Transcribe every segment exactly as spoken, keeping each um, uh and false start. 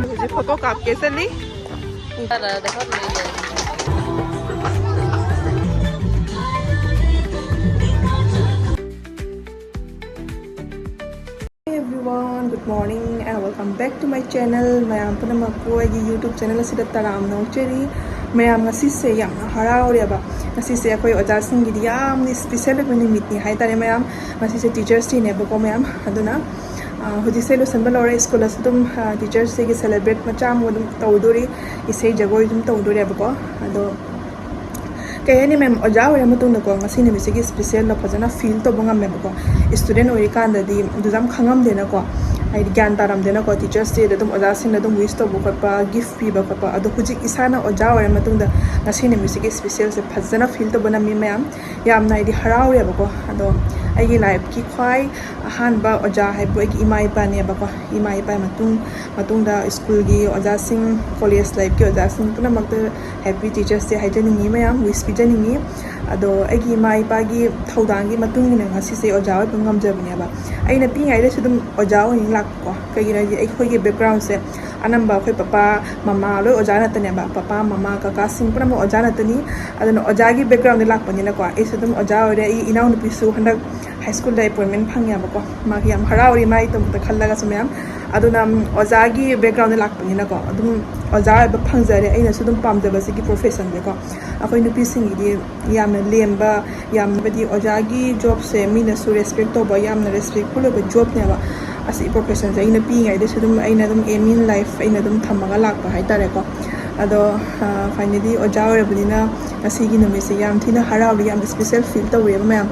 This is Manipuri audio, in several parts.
ꯍꯧꯖꯤꯛ ꯐꯣꯇꯣ ꯀꯥꯞꯀꯦ ꯆꯠꯂꯤ꯫ Hey everyone, good morning and welcome back to my channel. ꯃꯌꯥꯝ ꯄꯨꯝꯅꯃꯛꯄꯨ ꯑꯩꯒꯤ YouTube channel ꯑꯁꯤꯗ ꯇꯔꯥꯝꯅ ꯑꯣꯛꯆꯔꯤ꯫ ꯃꯌꯥꯝ, ꯉꯁꯤꯁꯦ ꯌꯥꯝꯅ ꯍꯔꯥꯎꯔꯦꯕ꯫ ꯉꯁꯤꯁꯦ ꯑꯩꯈꯣꯏ ꯑꯣꯖꯥꯁꯤꯡꯒꯤꯗꯤ ꯌꯥꯝꯅ special ꯑꯣꯏꯕ ꯅꯨꯃꯤꯠꯅꯤ ꯍꯥꯏꯇꯥꯔꯦ ꯃꯌꯥꯝ꯫ ꯉꯁꯤꯁꯦ Teachers Dayꯅꯦꯕꯀꯣ ꯃꯌꯥꯝ꯫ ꯑꯗꯨꯅ, ꯑ, ꯍꯧꯖꯤꯛꯁꯦ ꯂꯣꯏꯁꯤꯟꯕ ꯂꯣꯏꯔꯦ꯫ ꯁ꯭ꯀꯨꯜ ꯑꯁꯤ ꯑꯗꯨꯝ, ꯑ, Teachers Dayꯒꯤ celebrate ꯃꯆꯥ ꯑꯃ ꯑꯗꯨꯝ ꯇꯧꯗꯣꯔꯤ, ꯏꯁꯩ ꯖꯒꯣꯏ ꯑꯗꯨꯝ ꯇꯧꯗꯣꯔꯦꯕꯀꯣ꯫ ꯑꯗꯣ ꯀꯩ ꯍꯥꯏꯅꯤ ꯃꯦꯝ, ꯑꯣꯖꯥ ꯑꯣꯏꯔ ꯃꯇꯨꯡꯗꯀꯣ ꯉꯁꯤ ꯅꯨꯃꯤꯠꯁꯤꯒꯤ specialꯗꯣ ꯐꯖꯅ feel ꯇꯧꯕ ꯉꯝꯃꯦꯕꯀꯣ꯫ Student ꯑꯣꯏꯔꯤꯀꯥꯟꯗꯗꯤ ꯑꯗꯨꯗ ꯌꯥꯝ ꯈꯪꯉꯝꯗꯦꯅꯀꯣ, ꯍꯥꯏꯗꯤ ꯒ꯭ꯌꯥꯟ ꯇꯥꯔꯝꯗꯦꯅꯀꯣ꯫ Teachers Dayꯗ ꯑꯗꯨꯝ ꯑꯣꯖꯥꯁꯤꯡꯅ ꯑꯗꯨꯝ wish ꯇꯧꯕ ꯈꯣꯠꯄ, gift ꯄꯤꯕ ꯈꯣꯠꯄ꯫ ꯑꯗꯣ ꯍꯧꯖꯤꯛ ꯏꯁꯥꯅ ꯑꯣꯖꯥ ꯑꯣꯏꯔ ꯃꯇꯨꯡꯗ ꯉꯁꯤ ꯅꯨꯃꯤꯠꯁꯤꯒꯤ specialꯁꯦ ꯐꯖꯅ feel ꯇꯧꯕ ꯉꯝꯃꯤ ꯃꯌꯥꯝ꯫ ꯌꯥꯝꯅ ꯍꯥꯏꯗꯤ ꯍꯔꯥꯎꯔꯦꯕꯀꯣ꯫ ꯑꯗꯣ ꯑꯩꯒꯤ lifeꯀꯤ ꯈ꯭ꯋꯥꯏ ꯑꯍꯥꯟꯕ ꯑꯣꯖꯥ ꯍꯥꯏꯕꯨ ꯑꯩꯒꯤ ꯏꯃꯥ ꯏꯄꯥꯅꯦꯕꯀꯣ꯫ ꯏꯃꯥ ꯏꯄꯥ ꯃꯇꯨꯡ, ꯃꯇꯨꯡꯗ ꯁ꯭ꯀꯨꯜꯒꯤ ꯑꯣꯖꯥꯁꯤꯡ, college lifeꯀꯤ ꯑꯣꯖꯥꯁꯤꯡ ꯄꯨꯝꯅꯃꯛꯇ happy Teachers Day ꯍꯥꯏꯖꯅꯤꯡꯉꯤ ꯃꯌꯥꯝ, wish ꯄꯤꯖꯅꯤꯡꯉꯤ꯫ ꯑꯗꯣ ꯑꯩꯒꯤ ꯏꯃꯥ ꯏꯄꯥꯒꯤ ꯊꯧꯗꯥꯡꯒꯤ ꯃꯇꯨꯡ ꯏꯟꯅ ꯉꯁꯤꯁꯦ ꯑꯣꯖꯥ ꯑꯣꯏꯕ ꯉꯝꯖꯕꯅꯦꯕ꯫ ꯑꯩꯅ ꯄꯤꯛꯏꯉꯩꯗꯁꯨ ꯑꯗꯨꯝ ꯑꯣꯖꯥ ꯑꯣꯏꯅꯤꯡ ꯂꯥꯛꯄꯀꯣ꯫ ꯀꯩꯒꯤꯅꯣ ꯍꯥꯏꯗꯤ ꯑꯩꯈꯣꯏꯒꯤ backgroundꯁꯦ ꯑꯅꯝꯕ ꯑꯩꯈꯣꯏ ꯄꯄꯥ, ꯃꯃꯥ ꯂꯣꯏ ꯑꯣꯖꯥ ꯉꯥꯛꯇꯅꯦꯕ꯫ ꯄꯄꯥ, ꯃꯃꯥ, ꯀꯀꯥꯁꯤꯡ ꯄꯨꯝꯅꯃꯛ ꯑꯣꯖꯥ ꯉꯥꯛꯇꯅꯤ꯫ ꯑꯗꯨꯅ ꯑꯣꯖꯥꯒꯤ backgroundꯗꯒꯤ ꯂꯥꯛꯄꯅꯤꯅꯀꯣ꯫ ꯑꯩꯁꯨ ꯑꯗꯨꯝ ꯑꯣꯖꯥ ꯑꯣꯏꯔꯦ꯫ ꯑꯩ ꯏꯅꯥꯎꯅꯨꯄꯤꯁꯨ ꯍꯟꯗꯛ high schoolꯗ appointment ꯐꯪꯉꯦꯕꯀꯣ꯫ ꯃꯥꯒꯤ ꯌꯥꯝ ꯍꯔꯥꯎꯔꯤ ꯃꯥꯒꯤꯗꯃꯛꯇ ꯈꯜꯂꯒꯁꯨ ꯃꯌꯥꯝ꯫ ꯑꯗꯨꯅ, ꯎꯝ, ꯑꯣꯖꯥꯒꯤ backgroundꯗꯒꯤ ꯂꯥꯛꯄꯅꯤꯅꯀꯣ꯫ ꯑꯗꯨꯝ ꯑꯣꯖꯥ ꯑꯣꯏꯕ ꯐꯪꯖꯔꯦ꯫ ꯑꯩꯅꯁꯨ ꯑꯗꯨꯝ ꯄꯥꯝꯖꯕ ꯁꯤꯒꯤ professionꯁꯦꯀꯣ꯫ ꯑꯩꯈꯣꯏ ꯅꯨꯄꯤꯁꯤꯡꯒꯤꯗꯤ ꯌꯥꯝꯅ ꯂꯦꯝꯕ, ꯌꯥꯝꯅꯕꯗꯤ ꯑꯣꯖꯥꯒꯤ jobꯁꯦ ꯃꯤꯅꯁꯨ respect ꯇꯧꯕ, ꯌꯥꯝꯅ respectful ꯑꯣꯏꯕ jobꯅꯦꯕ꯫ ꯑꯁꯤ professionꯁꯦ ꯑꯩꯅ ꯄꯤꯛꯏꯉꯩꯗꯁꯨ ꯑꯗꯨꯝ ꯑꯩꯅ ꯑꯗꯨꯝ aim in life ꯑꯩꯅ ꯑꯗꯨꯝ ꯊꯝꯃꯒ ꯂꯥꯛꯄ ꯍꯥꯏꯇꯥꯔꯦꯀꯣ꯫ ꯑꯗꯣ, ꯑ, finally ꯑꯣꯖꯥ ꯑꯣꯏꯔꯕꯅꯤꯅ ꯉꯁꯤꯒꯤ ꯅꯨꯃꯤꯠꯁꯦ ꯌꯥꯝ ꯊꯤꯅ ꯍꯔꯥꯎꯔꯤ, ꯌꯥꯝ special feel ꯇꯧꯔꯦꯕ ꯃꯌꯥꯝ꯫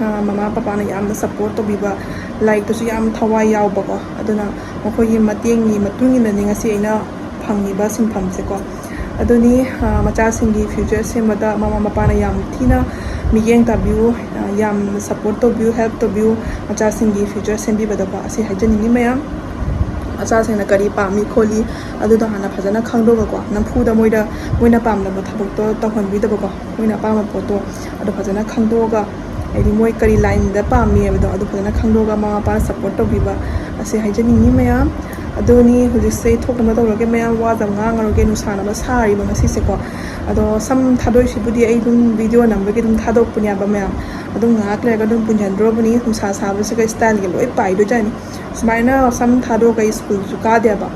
ꯑ, ꯃꯃꯥ ꯄꯄꯥꯅ ꯌꯥꯝꯅ support ꯇꯧꯕꯤꯕ, ꯂꯥꯏꯔꯤꯛꯇꯁꯨ ꯌꯥꯝ ꯊꯋꯥꯏ ꯌꯥꯎꯕꯀꯣ꯫ ꯑꯗꯨꯅ ꯃꯈꯣꯏꯒꯤ ꯃꯇꯦꯡꯒꯤ ꯃꯇꯨꯡ ꯏꯟꯅꯅꯤ ꯉꯁꯤ ꯑꯩꯅ ꯐꯪꯉꯤꯕ ꯁꯤꯟꯐꯝꯁꯦꯀꯣ꯫ ꯑꯗꯨꯅꯤ, ꯑ, ꯃꯆꯥꯁꯤꯡꯒꯤ future ꯁꯦꯝꯕꯗ ꯃꯃꯥ ꯃꯄꯥꯅ ꯌꯥꯝ ꯊꯤꯅ ꯃꯤꯠꯌꯦꯡ ꯇꯥꯕꯤꯌꯨ, ꯑ, ꯌꯥꯝꯅ support ꯇꯧꯕꯤꯌꯨ, help ꯇꯧꯕꯤꯌꯨ꯫ ꯃꯆꯥꯁꯤꯡꯒꯤ future ꯁꯦꯝꯕꯤꯕꯗꯀꯣ, ꯑꯁꯤ ꯍꯥꯏꯖꯅꯤꯡꯉꯤ ꯃꯌꯥꯝ꯫ ꯃꯆꯥꯁꯤꯡꯅ ꯀꯔꯤ ꯄꯥꯝꯃꯤ ꯈꯣꯠꯂꯤ, ꯑꯗꯨꯗꯣ ꯍꯥꯟꯅ ꯐꯖꯅ ꯈꯪꯗꯣꯛꯑꯒꯀꯣ, ꯅꯝꯐꯨꯗ ꯃꯣꯏꯗ, ꯃꯣꯏꯅ ꯄꯥꯝꯗꯕ ꯊꯕꯛꯇꯣ ꯇꯧꯍꯟꯕꯤꯗꯕꯀꯣ, ꯃꯣꯏꯅ ꯑꯄꯥꯝꯕ ꯄꯣꯠꯇꯣ ꯑꯗꯣ ꯐꯖꯅ ꯈꯪꯗꯣꯛꯑꯒ ꯍꯥꯏꯗꯤ ꯃꯣꯏ ꯀꯔꯤ ꯂꯥꯏꯟꯗ ꯄꯥꯝꯃꯤ ꯍꯥꯏꯕꯗꯣ ꯑꯗꯨ ꯐꯖꯅ ꯈꯪꯗꯣꯛꯑꯒ ꯃꯃꯥ ꯃꯄꯥꯅ ꯁꯞꯄꯣꯔꯠ ꯇꯧꯕꯤꯕ ꯑꯁꯤ ꯍꯥꯏꯖꯅꯤꯡꯉꯤ ꯃꯌꯥꯝ꯫ ꯑꯗꯨꯅꯤ ꯍꯧꯖꯤꯛꯁꯦ ꯑꯩ ꯊꯣꯛꯅꯕ ꯇꯧꯔꯒꯦ ꯃꯌꯥꯝ, ꯋꯥꯁꯦ ꯌꯥꯝ ꯉꯥꯡꯉꯔꯣꯏꯒꯦ, ꯅꯨꯡꯁꯥꯅ ꯑꯃ ꯁꯥꯔꯤꯕ ꯉꯁꯤꯁꯦꯀꯣ꯫ ꯑꯗꯣ ꯁꯝ ꯊꯥꯗꯣꯛꯏꯁꯤꯕꯨꯗꯤ ꯑꯩ ꯑꯗꯨꯝ ꯚꯤꯗꯤꯑꯣ ꯅꯝꯕꯒꯤ ꯑꯗꯨꯝ ꯊꯥꯗꯣꯛꯄꯅꯦꯕ ꯃꯌꯥꯝ꯫ ꯑꯗꯨꯝ ꯉꯥꯏꯍꯥꯛ ꯂꯩꯔꯒ ꯑꯗꯨꯝ ꯄꯨꯟꯁꯤꯟꯗ꯭ꯔꯣꯕꯅꯤ, ꯅꯨꯡꯁꯥ ꯁꯥꯕꯁꯤꯒ ꯁ꯭ꯇꯥꯏꯜꯒ ꯂꯣꯏ ꯄꯥꯏꯗꯣꯏꯖꯥꯠꯅꯤ꯫ ꯁꯨꯃꯥꯏꯅ ꯁꯝ ꯊꯥꯗꯣꯛꯑꯒ ꯑꯩ ꯁ꯭ꯀꯨꯜꯁꯨ ꯀꯥꯗꯦꯕ꯫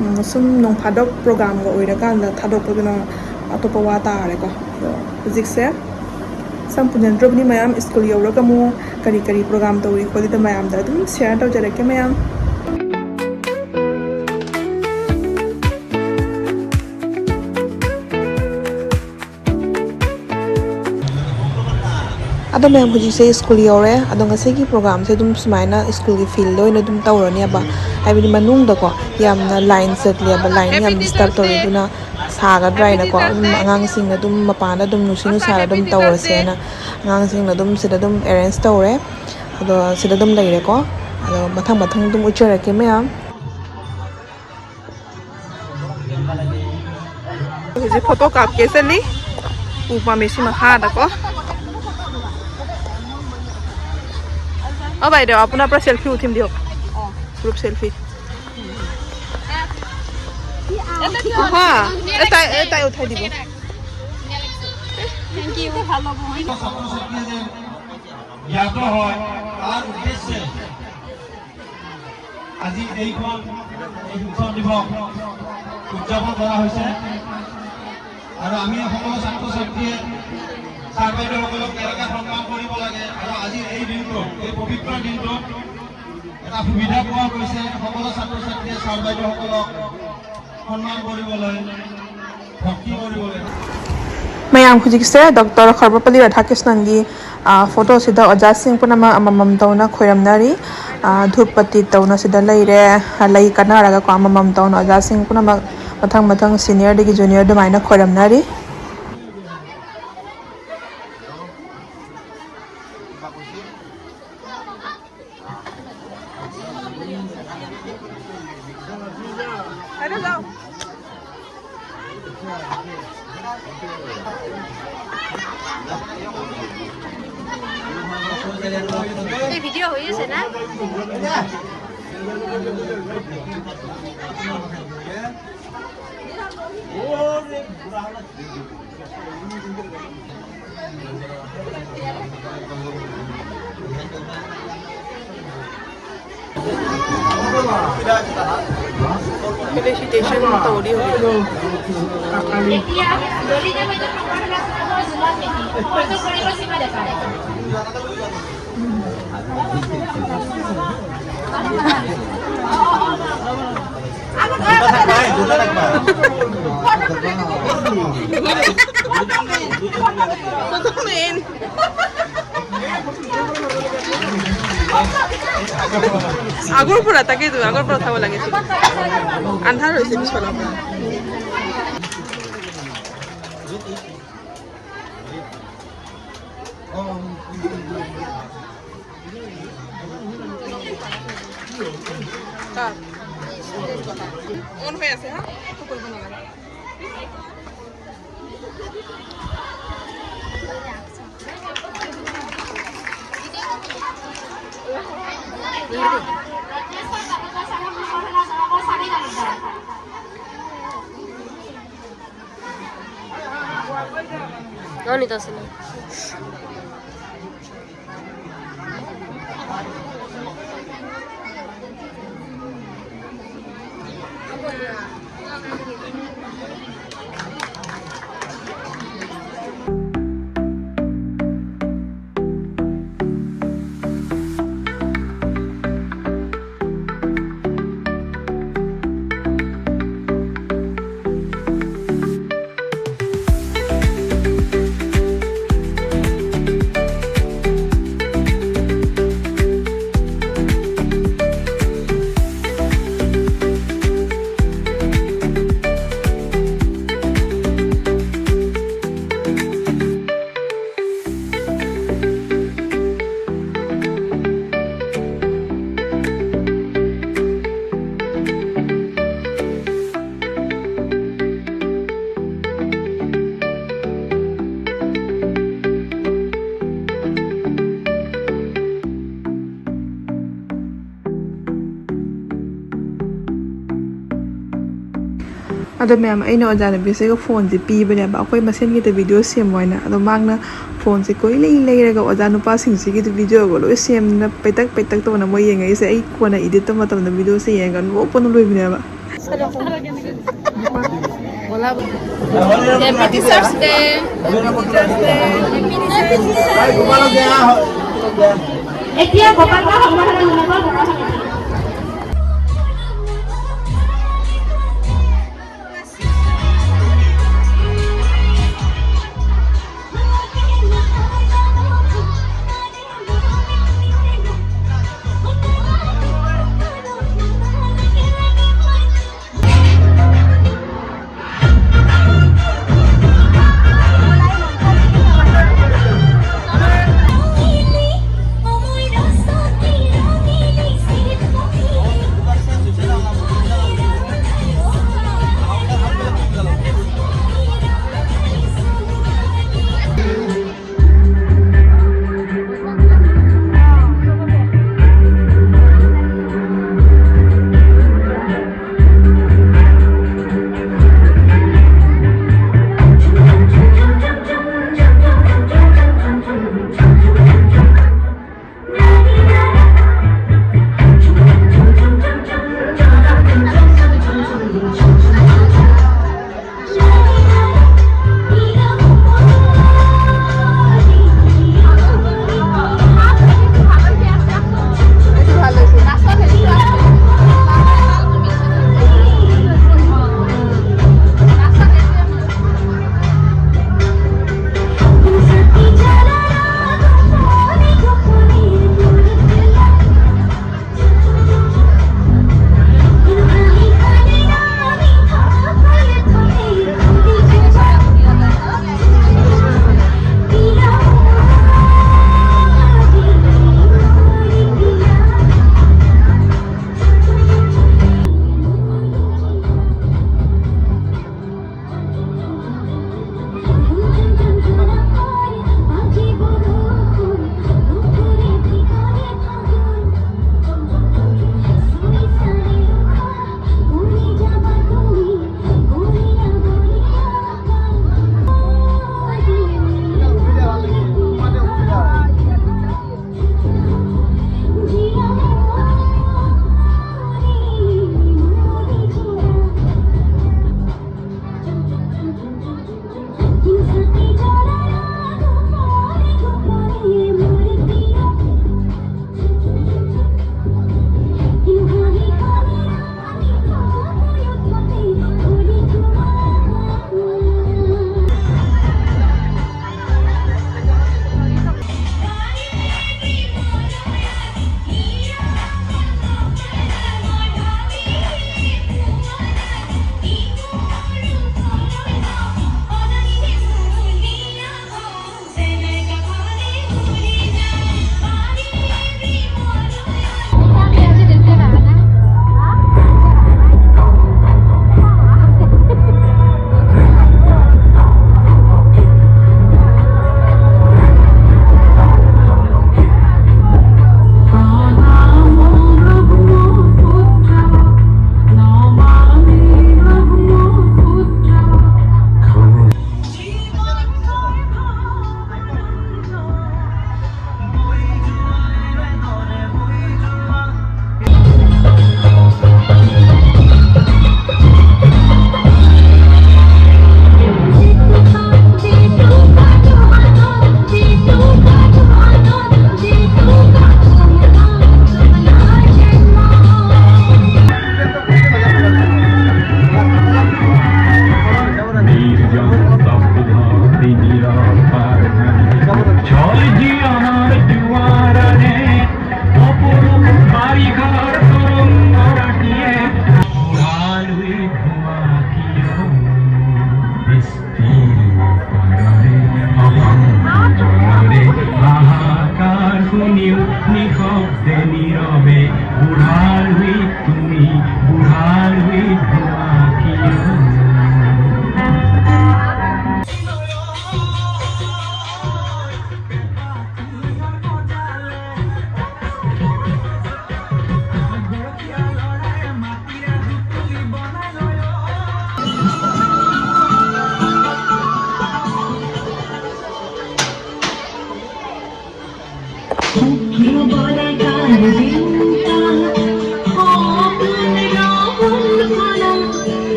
ꯎꯝ, ꯁꯨꯝ ꯅꯣꯡ ꯐꯥꯗꯣꯛ ꯄ꯭ꯔꯣꯒ꯭ꯔꯥꯝꯒ ꯑꯣꯏꯔꯀꯥꯟꯗ ꯊꯥꯗꯣꯛꯄꯗꯨꯅ ꯑꯇꯣꯞꯄ ꯋꯥ ꯇꯥꯔꯦꯀꯣ꯫ ꯑꯗꯣ ꯍꯧꯖꯤꯛꯁꯦ ꯁꯝ ꯄꯨꯟꯁꯤꯟꯗ꯭ꯔꯣꯕꯅꯤ ꯃꯌꯥꯝ, ꯁ꯭ꯀꯨꯜ ꯌꯧꯔꯒ ꯑꯃꯨꯛ ꯀꯔꯤ ꯀꯔꯤ ꯄ꯭ꯔꯣꯒ꯭ꯔꯥꯝ ꯇꯧꯔꯤ ꯈꯣꯠꯂꯤꯗꯣ ꯃꯌꯥꯝꯗ ꯑꯗꯨꯝ ꯁꯤꯌꯔ ꯇꯧꯖꯔꯛꯀꯦ ꯃꯌꯥꯝ꯫ ꯑꯗꯣ ꯃꯌꯥꯝ, ꯍꯧꯖꯤꯛꯁꯦ ꯁ꯭ꯀꯨꯜ ꯌꯧꯔꯦ꯫ ꯑꯗꯣ ꯉꯁꯤꯒꯤ ꯄ꯭ꯔꯣꯒ꯭ꯔꯥꯝꯁꯦ ꯑꯗꯨꯝ ꯁꯨꯃꯥꯏꯅ ꯁ꯭ꯀꯨꯜꯒꯤ ꯐꯤꯜꯗ ꯑꯣꯏꯅ ꯑꯗꯨꯝ ꯇꯧꯔꯅꯦꯕ꯫ ꯍꯥꯏꯕꯗꯤ ꯃꯅꯨꯡꯗꯀꯣ ꯌꯥꯝꯅ ꯂꯥꯏꯟ ꯆꯠꯂꯦꯕ, ꯂꯥꯏꯟ ꯌꯥꯝ ꯗꯤꯁꯇꯔꯕ ꯇꯧꯔꯦ꯫ ꯑꯗꯨꯅ ꯁꯥꯒꯗ꯭ꯔꯥ ꯍꯥꯏꯅꯀꯣ ꯑꯗꯨꯝ ꯑꯉꯥꯡꯁꯤꯡꯅ ꯑꯗꯨꯝ ꯃꯄꯥꯟꯗ ꯑꯗꯨꯝ ꯅꯨꯡꯁꯤ ꯅꯨꯡꯁꯥꯗ ꯑꯗꯨꯝ ꯇꯧꯔꯁꯦꯅ ꯑꯉꯥꯡꯁꯤꯡꯅ ꯑꯗꯨꯝ ꯁꯤꯗ ꯑꯗꯨꯝ ꯑꯦꯔꯦꯟꯖ ꯇꯧꯔꯦ꯫ ꯑꯗꯣ ꯁꯤꯗ ꯑꯗꯨꯝ ꯂꯩꯔꯦꯀꯣ꯫ ꯑꯗꯣ ꯃꯊꯪ ꯃꯊꯪ ꯑꯗꯨꯝ ꯎꯠꯆꯔꯛꯀꯦ ꯃꯌꯥꯝ꯫ ꯍꯧꯖꯤꯛ ꯐꯣꯇꯣ ꯀꯥꯞꯀꯦ ꯆꯠꯂꯤ꯫ ꯎ ꯄꯥꯝꯕꯤꯁꯤ ꯃꯈꯥꯗꯀꯣ꯫ অ বাইদেউ, আপোনাৰ পৰা চেলফি উঠিম দিয়ক, গ্ৰুপ চেলফি। হা, এটাই, এটাই উঠাই দিব। জ্ঞাত হয়, তাৰ উদ্দেশ্যে আজি এইখন এই শিক্ষক দিৱস উদযাপন কৰা হৈছে। আৰু আমি সকলো ছাত্ৰ ছাত্ৰীয়ে ছাৰ বাইদেউসকলক কেনেকৈ সন্মান কৰিব লাগে আৰু আজি এই দিনটো, এই পবিত্ৰ দিনটোত এটা সুবিধা পোৱা গৈছে সকলো ছাত্ৰ ছাত্ৰীয়ে ছাৰ বাইদেউসকলক ꯃꯌꯥꯝ, ꯍꯧꯖꯤꯛꯁꯦ ꯗꯣꯛꯇꯔ ꯁꯔꯕꯄꯜꯂꯤ ꯔꯥꯙꯥꯀ꯭ꯔꯤꯁꯅꯟꯒꯤ, ꯑ, ꯐꯣꯇꯣꯁꯤꯗ ꯑꯣꯖꯥꯁꯤꯡ ꯄꯨꯝꯅꯃꯛ ꯑꯃꯃꯝ ꯇꯧꯅ ꯈꯣꯏꯔꯝꯅꯔꯤ꯫ ꯑ, ꯙꯨꯞ ꯄꯇꯤ ꯇꯧꯅ ꯁꯤꯗ ꯂꯩꯔꯦ꯫ ꯑ, ꯂꯩ ꯀꯠꯅꯔꯒꯀꯣ ꯑꯃꯃꯝ ꯇꯧꯅ ꯑꯣꯖꯥꯁꯤꯡ ꯄꯨꯝꯅꯃꯛ ꯃꯊꯪ ꯃꯊꯪ seniorꯗꯒꯤ junior ꯑꯗꯨꯃꯥꯏꯅ ꯈꯣꯏꯔꯝꯅꯔꯤ꯫ এই ভিডিঅ' হৈ আছে না? Felicitation, Tauri. আগৰ পৰা, তাকেইতো, আগৰ পৰা উঠাব লাগিছিল। আন্ধাৰ হৈছে পিছফালৰ পৰা। অন হৈ আছে, হা? একো কৰিব নালাগে। ꯑꯗꯣ ꯃꯌꯥꯝ, ꯑꯩꯅ ꯑꯣꯖꯥ ꯅꯨꯄꯤꯁꯤꯒ ꯐꯣꯟꯁꯦ ꯄꯤꯕꯅꯦꯕ, ꯑꯩꯈꯣꯏ ꯃꯁꯦꯟꯒꯤꯗ ꯚꯤꯗꯤꯑꯣ ꯁꯦꯝꯃꯣ ꯍꯥꯏꯅ꯫ ꯑꯗꯣ ꯃꯥꯅ ꯐꯣꯟꯁꯦ ꯀꯣꯏꯂꯩ ꯂꯩꯔꯒ ꯑꯣꯖꯥ ꯅꯨꯄꯥꯁꯤꯡꯁꯤꯒꯤꯗꯤ ꯚꯤꯗꯤꯑꯣꯒ ꯂꯣꯏ ꯁꯦꯝꯅ ꯄꯩꯇꯛ ꯄꯩꯇꯛ ꯇꯧꯅ ꯃꯣꯏ ꯌꯦꯡꯉꯛꯏꯁꯦ꯫ ꯑꯩ ꯀꯣꯟꯅ ꯏꯗꯤꯠ ꯇꯧꯕ ꯃꯇꯝꯗ ꯚꯤꯗꯤꯑꯣꯁꯦ ꯌꯦꯡꯉꯒ ꯅꯣꯛꯄꯅ ꯂꯣꯏꯕꯅꯦꯕ꯫ Happy Teachers' Day. এতিয়া গোপাল গাঁও হ'ব, গোপাল গাঁও হ'ব।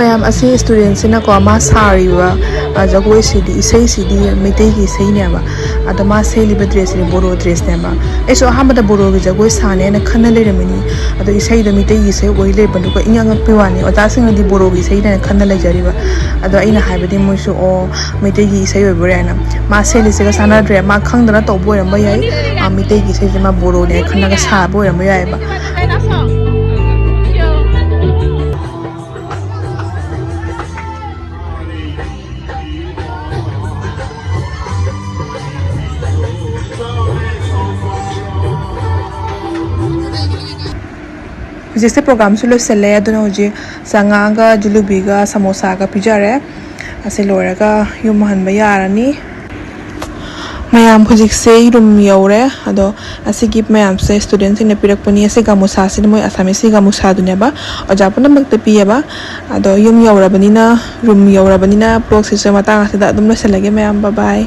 ꯃꯌꯥꯝ, ꯑꯁꯤ ꯁ꯭ꯇꯨꯗꯦꯟꯁꯤꯅꯀꯣ, ꯃꯥ ꯁꯥꯔꯤꯕ, ꯑ, ꯖꯒꯣꯏꯁꯤꯗꯤ, ꯏꯁꯩꯁꯤꯗꯤ ꯃꯩꯇꯩꯒꯤ ꯏꯁꯩꯅꯦꯕ꯫ ꯑꯗꯣ ꯃꯥ ꯁꯦꯠꯂꯤꯕ ꯗ꯭ꯔꯦꯁꯁꯤꯗꯤ ꯕꯣꯔꯣ ꯗ꯭ꯔꯦꯁꯅꯦꯕ꯫ ꯑꯩꯁꯨ ꯑꯍꯥꯟꯕꯗ ꯕꯣꯔꯣꯒꯤ ꯖꯒꯣꯏ ꯁꯥꯅꯦꯅ ꯈꯟꯅ ꯂꯩꯔꯝꯃꯤꯅꯤ꯫ ꯑꯗꯣ ꯏꯁꯩꯗꯣ ꯃꯩꯇꯩꯒꯤ ꯏꯁꯩ ꯑꯣꯏ ꯂꯩꯔꯝꯕꯗꯨꯒ ꯏꯉꯛ ꯉꯛꯄꯩ ꯋꯥꯅꯤ꯫ ꯑꯣꯖꯥꯁꯤꯡꯅꯗꯤ ꯕꯣꯔꯣꯒꯤ ꯏꯁꯩꯗꯅ ꯈꯟꯅ ꯂꯩꯖꯔꯤꯕ꯫ ꯑꯗꯣ ꯑꯩꯅ ꯍꯥꯏꯕꯗꯤ ꯃꯣꯏꯁꯨ, "ꯑꯣ, ꯃꯩꯇꯩꯒꯤ ꯏꯁꯩ ꯑꯣꯏꯕꯣꯔꯦ" ꯍꯥꯏꯅ꯫ ꯃꯥ ꯁꯦꯠꯂꯤꯁꯤꯒ ꯆꯥꯟꯅꯗ꯭ꯔꯦ꯫ ꯃꯥ ꯈꯪꯗꯅ ꯇꯧꯕ ꯑꯣꯏꯔꯝꯕ ꯌꯥꯏ꯫ ꯃꯥ ꯃꯩꯇꯩꯒꯤ ꯏꯁꯩꯁꯦ ꯃꯥ ꯕꯣꯔꯣꯅꯦ ꯈꯜꯂꯒ ꯁꯥꯕ ꯑꯣꯏꯔꯝꯕ ꯌꯥꯏꯑꯕ꯫ ꯍꯧꯖꯤꯛꯁꯦ ꯄ꯭ꯔꯣꯒꯥꯝꯁꯨ ꯂꯣꯏꯁꯤꯜꯂꯦ, ꯑꯗꯨꯅ ꯍꯧꯖꯤꯛ ꯆꯉꯥꯡꯒ ꯖꯤꯂꯨꯕꯤꯒ ꯁꯃꯣꯁꯥꯒ ꯄꯤꯖꯔꯦ꯫ ꯑꯁꯤ ꯂꯣꯏꯔꯒ ꯌꯨꯝ ꯍꯟꯕ ꯌꯥꯔꯅꯤ꯫ ꯃꯌꯥꯝ, ꯍꯧꯖꯤꯛꯁꯦ ꯔꯨꯝ ꯌꯧꯔꯦ꯫ ꯑꯗꯣ ꯑꯁꯤꯒꯤ ꯃꯌꯥꯝꯁꯦ ꯁ꯭ꯇꯨꯗꯦꯟꯁꯤꯡꯅ ꯄꯤꯔꯛꯄꯅꯤ꯫ ꯑꯁꯤ ꯒꯥꯃꯣꯁꯥꯁꯤꯅ ꯃꯣꯏ ꯑꯁꯥꯃꯤꯁꯀꯤ ꯒꯥꯃꯣꯁꯥꯗꯨꯅꯦꯕ, ꯑꯣꯖꯥ ꯄꯨꯝꯅꯃꯛꯇ ꯄꯤꯌꯦꯕ꯫ ꯑꯗꯣ ꯌꯨꯝ ꯌꯧꯔꯕꯅꯤꯅ, ꯔꯨꯝ ꯌꯧꯔꯕꯅꯤꯅ ꯕ꯭ꯂꯣꯒꯁꯤꯁꯨ ꯃꯇꯥꯡ ꯑꯁꯤꯗ ꯑꯗꯨꯝ ꯂꯣꯏꯁꯤꯜꯂꯒꯦ ꯃꯌꯥꯝ꯫ ꯕꯥꯏ ꯕꯥꯏ꯫